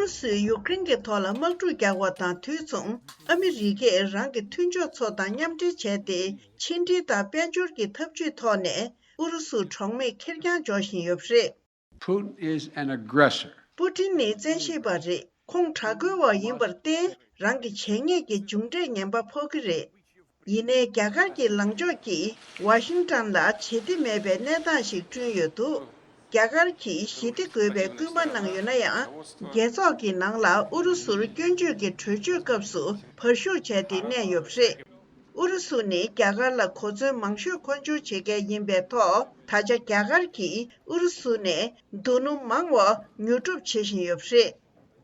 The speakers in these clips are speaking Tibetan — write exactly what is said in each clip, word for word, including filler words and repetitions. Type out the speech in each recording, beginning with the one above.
ཨུ་རུ་སུས་ཡུཀ་རེན་གྱི་ཐོག་ལ་དམག་འཁྲུག་རྒྱག་པ་དང་དུས་མཚུངས་ཨ་མི་རི་ཀས་རང་གི་མཐུན་ཕྱོགས་ཚོ་དང་མཉམ་འབྲེལ་བྱས་ཏེ་ཕྱི་འབྲེལ་དང་དཔལ་འབྱོར་གྱི་འཐབ་ཇུས་ཐོག་ནས་ཨུ་རུ་སུ་གྲོགས་མེད་ཁེར་རྐྱང་འཇོག་བཞིན་ཡོད་པ་རེད། Putin is an aggressor. པུ་ཊིན་ནི་བཙན་ཤེད་པ་རེད། ཁོང་དྲག་རྒོལ་བ་ཡིན་པར་བརྟེན་རང་གི་བྱས་ཉེས་ཀྱི་མཇུག་འབྲས་ངན་པ་ཕོག་གི་རེད། ཡིན་ནའི་རྒྱ་གར་གྱི་ལངས་ཕྱོགས་ཀྱིས་ཝ་ཤིང་ཊོན་ལ་ཞི་བདེ་མེད་པའི་གནས་སྟངས་ཤིག་བསྐྲུན་ཡོད་འདུག་རྒྱ་གར་གྱིས་ཞི་བདེ་དགོས་པའི་སྐུལ་མ་གནང་ཡོད་ན་ཡང་རྒྱལ་ཚོགས་ཀྱི་ནང་ལ་ཨུ་རུ་སུར་སྐྱོན་བརྗོད་ཀྱི་གྲོས་ཆོད་སྐབས་སུ་བར་ཞུགས་བྱས་ཏེ་གནས་ཡོད་པ་རེད། ཨུ་རུ་སུ་ནི་རྒྱ་གར་ལ་གོ་མཚོན་མང་ཤོས་མཁོ་སྦྱོར་བྱེད་མཁན་ཡིན་པའི་ཐོག་ད་ཆ་རྒྱ་གར་གྱིས་ཨུ་རུ་སུ་ནས་རྡོ་སྣུམ་མང་བ་ཉོ་སྒྲུབ་བྱེད་བཞིན་ཡོད་པ་རེད།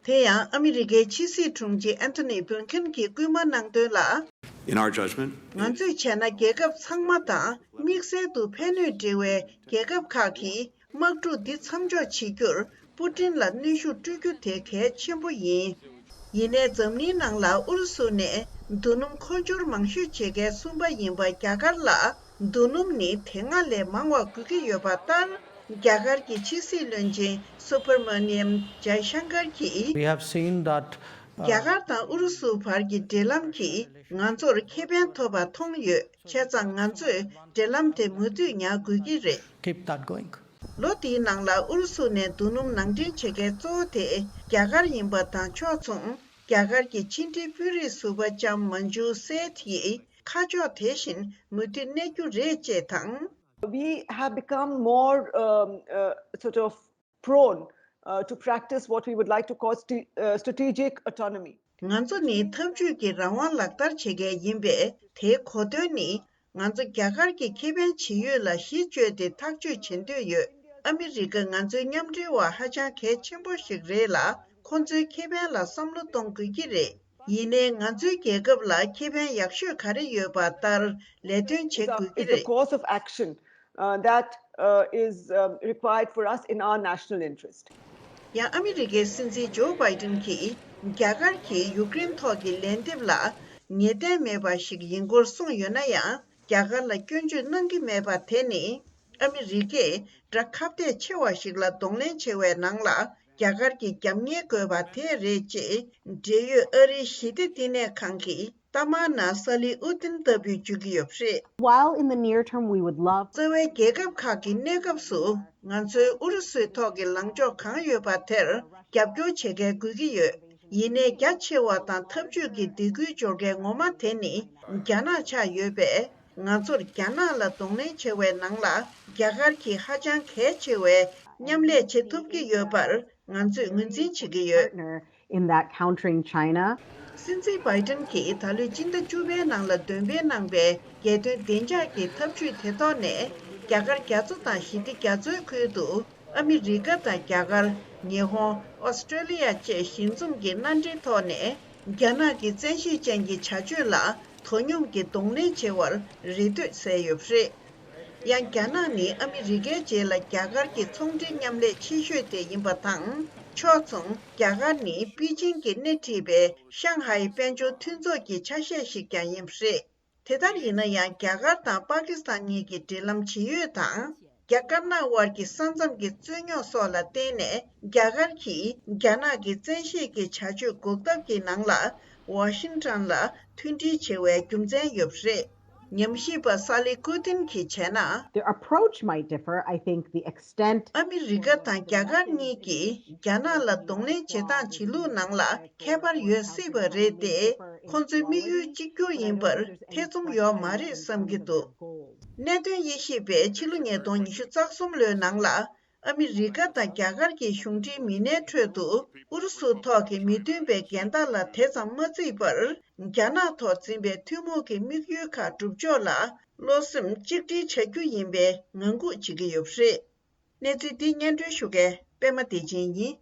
དེ་ཡང་ཨ་མི་རི་ཀའི་ཕྱི་སྲིད་དྲུང་ཆེ་ཨན་ཐོ་ནི་བྷིལ་ཁིན་གྱིས་སྐུལ་མ་གནང་དོན་ལ། In our judgment, ང་ཚོས་བྱས་ན་རྒྱལ་ཁབ་ཚང་མ་དང་དམིགས་བསལ་དུ་ཕན་ནུས་འབྲེལ་བའི་རྒྱལ་ཁབ་ཁག་གིས་དམག་འཁྲུག་འདི་མཚམས་འཇོག་བྱེད་རྒྱུར་པུ་ཏིན་ལ་གནོན་ཤུགས་སྤྲོད་རྒྱུ་དེ་གལ་ཆེན་པོ་ཡིན། ཡིན་ནའི་འཛམ་གླིང་ནང་ལ་ཨུ་རུ་སུ་ནས་རྡོ་སྣུམ་མཁོ་སྦྱོར་མང་ཤོས་བྱེད་མཁན་གསུམ་པ་ཡིན་པ་རྒྱ་གར་ལ་རྡོ་སྣུམ་ནི་དེ་སྔ་ལས་མང་བ་དགོས་ཀྱི་ཡོད་པ་ལྟར། རྒྱ་གར་གྱི་ཕྱི་སྲིད་བློན་ཆེན་Subrahmanyam Jaishankar གྱིས། We have seen that རྒྱ་གར་དང་ཨུ་རུ་སུ་བར་གྱི་འབྲེལ་ལམ་གྱིས་ང་ཚོར་ཁེ་ཕན་ཐོབ་པ་མཐོང་ཡོད། བྱས་ཙང་ང་ཚོས་འབྲེལ་ལམ་དེ་མུ་མཐུད་ཉར་དགོས་ཀྱི་རེད། Keep that going. ལོ་འདིའི་ནང་ལ་ཨུ་རུ་སུ་ནས་རྡོ་སྣུམ་ནང་འདྲེན་བྱེད་མཁན་གཙོ་བོ་དེ་རྒྱ་གར་ཡིན་པ་དང་ཕྱོགས་མཚུངས་རྒྱ་གར་གྱི་ཕྱི་འབྲེལ་དཔོན་རིགས་ཟུར་པ་ལྕམ་མན་ཇུ་སེཐ་ཡིས་ཁ་ཕྱོགས་དེ་བཞིན་མུ་མཐུད་གནས་རྒྱུ་རེད་ཅེས་དང་། We have become more um, uh, sort of prone uh, to practice what we would like to call st- uh, strategic autonomy. ང་ཚོ་ནི་འཐབ་ཇུས་ཀྱི་རང་དབང་ལག་བསྟར་བྱེད་མཁན་ཡིན་པས་དེའི་གོ་དོན་ནི། ང་ཚོ་རྒྱ་གར་གྱི་ཁེ་ཕན་ཇི་ཡོད་ལ་གཞི་བཅོལ་ཏེ་ཐག་གཅོད་བྱེད་འདོད་ཡོད། ཨ་མི་རི་ཀ་ང་ཚོའི་མཉམ་འབྲེལ་བ་ཧ་ཅང་གལ་ཆེན་པོ་ཞིག་རེད་ལ། ཁོང་ཚོའི་ཁེ་ཕན་ལ་བསམ་བློ་གཏོང་དགོས་ཀྱི་རེད། ཡིན་ནའི་ང་ཚོའི་རྒྱལ་ཁབ་ལ་ཁེ་ཕན་ཡག་ཤོས་ག་རེ་ཡོད་པ་ལྟར་ལས་དོན་བྱེད་དགོས་ཀྱི་It's the རེད། Course of action uh, that uh, is um, required for us in our national interest. ཡང་ཨ་མི་རི་ཀའི་སྲིད་འཛིན་ཇོ་བྷའི་ཏིན་གྱིས་རྒྱ་གར་གྱིས་ཡུཀ་རེན་ཐོག་གི་ལན་འདེབས་ལ་ངེས་གཏན་མེད་པ་ཞིག་ཡིན་སྐོར་གསུངས་ཡོད་ན་ཡང་། རྒྱ་གར་ལ་སྐྱོན་བརྗོད་གནང་གི་མེད་པ་དེ་ནི་ཨ་མི་རི་ཀས་དགྲ་ཁ་གཏད་ཆེ་བ་ཞིག་ལ་གདོང་ལེན་བྱེད་པའི་ནང་ལ་རྒྱ་གར་གྱི་རྒྱབ་གཉེར་དགོས་པ་དེ་རེད་ཅེས་འབྲེལ་ཡོད་ཨ་རིའི་ཞི་བདེ་བསྟི་གནས་ཁང་གི་ཏཱ་མཱ་ན་སཱ་ལི་ཨུ་ཏིན་ལྟ་བུས་བརྗོད་ཀྱི་ཡོད་པ་རེད། While in the near term we would love རྩ་བའི་རྒྱལ་ཁབ་ཁག་གི་གནས་སྐབས་སུ་ང་ཚོའི་ཨུ་རུ་སུའི་ཐོག་གི་ལངས་ཕྱོགས་གང་ཡོད་པ་དེར་རྒྱབ་སྐྱོར་བྱེད་མཁན་དགོས་ཀྱི་ཡོད། ཡིན་ནའི་རྒྱ་ཆེ་བ་དང་འཐབ་ཇུས་ཀྱི་སྡིགས་སྐུལ་སྦྱོར་མཁན་ངོ་མ་དེ་ནི་རྒྱ་ནག་ཆགས་ཡོད་པས། ང་ཚོར་རྒྱ་ནག་ལ་གདོང་ལེན་བྱེད་པའི་ནང་ལ་རྒྱ་གར་གྱིས་ཧ་ཅང་གལ་ཆེ་བའི་མཉམ་ལས་བྱེད་ཐུབ་ཀྱི་ཡོད་པར་ང་ཚོས་ངོས་འཛིན་བྱེད་ཀྱི་ཡོད། Partner in that countering China. སྲིད་འཛིན་བྷའི་ཏིན་གྱིས་ད་ལོའི་སྤྱི་ཟླ་བཅུ་པའི་ནང་ལ་འདོན་སྤེལ་གནང་པའི་རྒྱལ་དོན་བདེ་འཇགས་ཀྱི་ཐབས་ཇུས་དེ་ཐོག་ནས་རྒྱ་གར་རྒྱ་མཚོ་དང་ཞི་བདེ་རྒྱ་མཚོའི་ཁུལ་དུ་ཨ་མི་རི་ཀ་དང་རྒྱ་གར། ཉི་ཧོང་། ཨོ་སི་ཀྲོ་ལི་ཡ་བཅས་ཞི་འཛོམས་ཀྱི་མནའ་འབྲེལ་ཐོག་ནས་རྒྱ་ནག་གི་བཙན་ཤེད་ཅན་གྱི་བྱ་སྤྱོད་ལ་དོ་སྙོམས་ཀྱིས་གདོང་ལེན་བྱེད་པར་རེ་ལྟོས་གསལ་ཡོད་པ་རེད། ཡང་རྒྱ་ནག་ནི་ཨ་མི་རི་ཀའི་རྗེས་ལ་རྒྱ་གར་གྱི་ཚོང་འབྲེལ་མཉམ་ལས་ཆེ་ཤོས་དེ་ཡིན་པ་དང་། ཕྱོགས་མཚུངས་རྒྱ་གར་ནི་པེ་ཅིང་གིས་སྣེ་ཁྲིད་པའི་ཤང་ཧའེ་དཔལ་འབྱོར་མཐུན་ཚོགས་ཀྱི་ཆ་ཤས་ཤིག་ཀྱང་ཡིན་པ་རེད། དེ་ལྟར་ཡིན་ན་ཡང་རྒྱ་གར་དང་པ་ཀི་སི་ཐན་གཉིས་ཀྱི་འབྲེལ་ལམ་ཇི་ཡོད་དང་། རྒྱ་དཀར་ནག་དབར་གྱི་ས་མཚམས་ཀྱི་རྩོད་རྙོག་སོགས་ལ་བརྟེན་ནས་རྒྱ་གར་གྱིས་རྒྱ་ནག་གི་བཙན་ཤེད་ཀྱི་བྱ་སྤྱོད་འགོག་ཐབས་ཀྱི་ནང་ལ་ཝ་ཤིང་ཊོན་ལ་མཐུན་སྒྲིལ་བྱེད་པའི་རྒྱུ་མཚན་ཡོད་པ་རེད། ཉམས་ཞིབ་པ་སཱ་ལི་ཀུ་ཏིན་གྱིས་བྱས་ན། The approach might differ, I think the extent ཨ་མི་རི་ཀ་དང་རྒྱ་གར་གཉིས་ཀྱིས་རྒྱ་ནག་ལ་གདོང་ལེན་བྱེད་སྟངས་བྱེད་ལུགས་ནང་ལ་ཁྱད་པར་ཡོད་སྲིད་པ་རེད་དེ། ཁོང་ཚོའི་དམིགས་ཡུལ་གཅིག་གྱུར་ཡིན་པར་ཐེ་ཚོམ་ཡོད་མ་རེད་བསམ་གྱི་འདུག་གནད་དོན་དབྱེ་ཞིབ་པས་ཕྱི་ལོ་ཉིས་སྟོང་ཉི་ཤུ་རྩ་གསུམ་ལོའི་ནང་ལ། ཨ་མི་རི་ཀ་དང་རྒྱ་གར་གྱི་གཞུང་འབྲེལ་མི་སྣའི་ཁྲོད་དུ་ཨུ་རུ་སུ་ཐོག་གི་མི་མཐུན་པའི་འགལ་ཟླ་ལ་དེ་ཙམ་མ་བརྩིས་པར། རྒྱ་ནག་ཐོག་འཛིན་པའི་ཐུན་མོང་གི་དམིགས་ཡུལ་ཁག་སྒྲུབ་ཕྱོགས་ལ་བློ་སེམས་གཅིག་སྒྲིལ་བྱ་རྒྱུ་ཡིན་པའི་ངང་སྒུག་བྱེད་ཀྱི་ཡོད་པ་རེད། གནས་ཚུལ་འདི་སྙན་སྒྲོན་ཞུ་མཁན་པད་མ་བདེ་ཆེན་ཡིན།